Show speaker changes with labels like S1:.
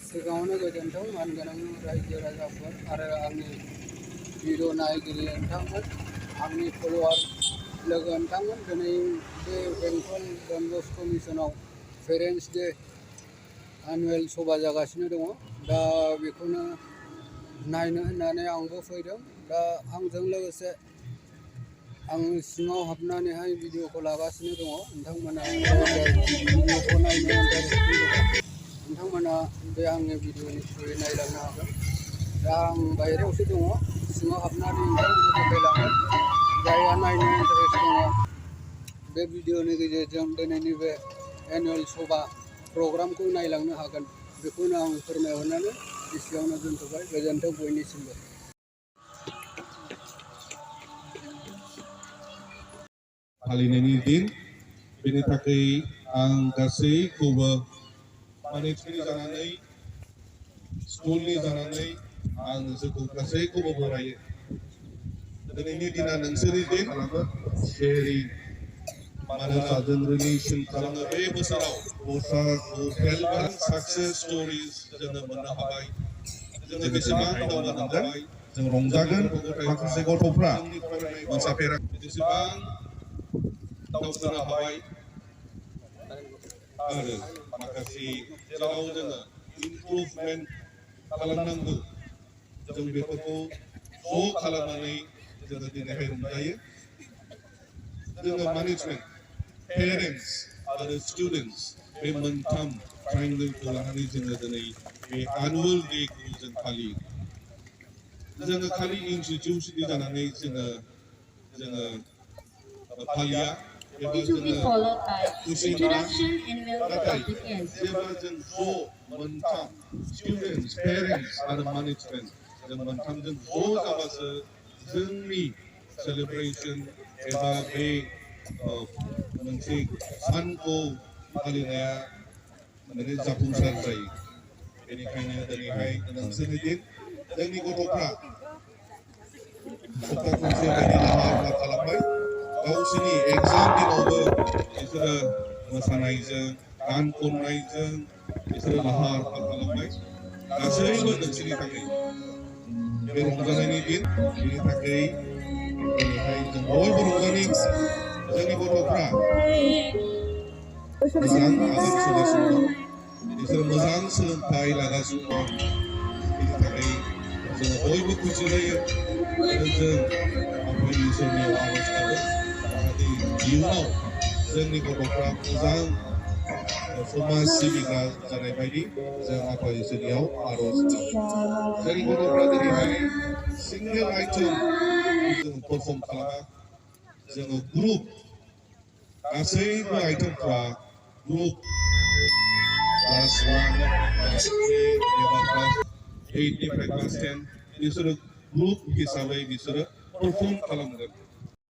S1: सिगाङावनो गोजोन्थों मानगोनां रायजो राजाफोर आरो आंनि भिडिअ नायगिरि नोंथांमोन, आंनि फलोवार लोगो नोंथांमोन। दिनै बे बेंटल डन बस्क मिसनाव पेरेन्टस डे एनुवेल सभा जागासिनो दङ। दा बेखौनो नायनो होननानै आंबो फैदों। दा आंजों लोगोसे आं सिङाव हाबनानैहाय भिडिअखौ लागासिनो दङ। नोंथांमोना भिडिअखौ नायनो इन्टारेस्टिं दङ, नोंथांमोना बे आंनि भिडिअनि थ्रुयै नायलांनो हागोन। दा आं बायहेरायावसो दङ, सिङाव हाबनानै नोंथांमोननो देखायलांगोन। जायहा नायनो इन्टारेस्ट दङ बे भिडिअनि गेजेरजों दिनैनि बे एनुवेल सभा प्रग्रामखौ नायलांनो हागोन। बेखौनो आं फोरमायहरनानै एसेयावनो दोनथ'बाय। गोजोन्थों बयनिसिमबो।
S2: फालिनायनि दिन, बेनि थाखाय आं गासैखौबो मानिटनि जानानै स्कुलनि जानानै आं नोंसोरखौ गासैखौबो बरायो। दिनैनि दिना नोंसोरनि दिन शेरि मानोना जों रिलेसन खालामो। बे बोसोराव गोबां साक्सेस स्ट'रिज जोङो मोननो हाबाय। जोङो बेसेबां दावगानो हाबाय, जों रंजागोन। माखासे गथ'फ्रा मोसाफेराखै, बेसेबां दावगानो हाबाय आरो माखासे जेराव जोङो इमप्रुभमेन्ट खालामनांगौ, जों बेफोरखौ ज' खालामनानै जोङो दिनैहाय रंजायो। जोङो मेनेजमेन्ट, पेरेन्टस आरो स्टुडेन्टस बे मोनथाम ट्रायंगोलखौ लानानै जोङो दिनै बे एनुवेल डेखौ जों फालियो। जोङो खालि इनस्टिटिउसननि जानानै जोङो फालिया एबा जोङो खुसि मोना, नाथाय जेब्ला जों ज' मोनथाम स्टुडेन्टस, पेरेन्टस आरो मेनेजमेन्ट जों मोनथामजों ज' जाबासो जोंनि सेलिब्रेसन एबा बे मोनसे सानखौ फालिनाया माने जाफुंसार जायो। बेनिखायनो दिनैहाय नोंसोरनि दिन, जोंनि गथ'फ्रा सप्ता खनसे बायदि लाहार फाहार खालामबाय। गावसोरनि एग्जाम दिनावबो बिसोरो मोसानायजों, गान खननायजों बिसोरो लाहार फाहार खालामबाय। गासैबो नोंसोरनि थाखाय बे रंजानायनि दिन। बेनि थाखाय दिनैहाय जों बयबो रंजानि। जोंनि गथ'फ्रा मोजां आगान सुरगासिनो दं, बिसोरो मोजां सोलोंथाइ लागासिनो दं। बेनि थाखाय जोङो बयबो खुसि जायो आरो जों आफा इसोरनियाव आर'ज गाबो जाहाथे इयुनाव जोंनि गथ'फ्रा मोजां समाज सिबिग्रा जानाय बायदि जों आफा इसोरनियाव आर'ज गाबो। जोंनि गथ'फ्रा दिनैहाय सिंगेल आइटेम जों परफर्म खालामा, जोङो ग्रुप, गासैबो आइटेमफ्रा ग्रुप क्लास 1, क्लास 3 एबा क्लास 8 निफ्राय क्लास 10 बिसोरो ग्रुप हिसाबै बिसोरो परफर्म खालामगोन।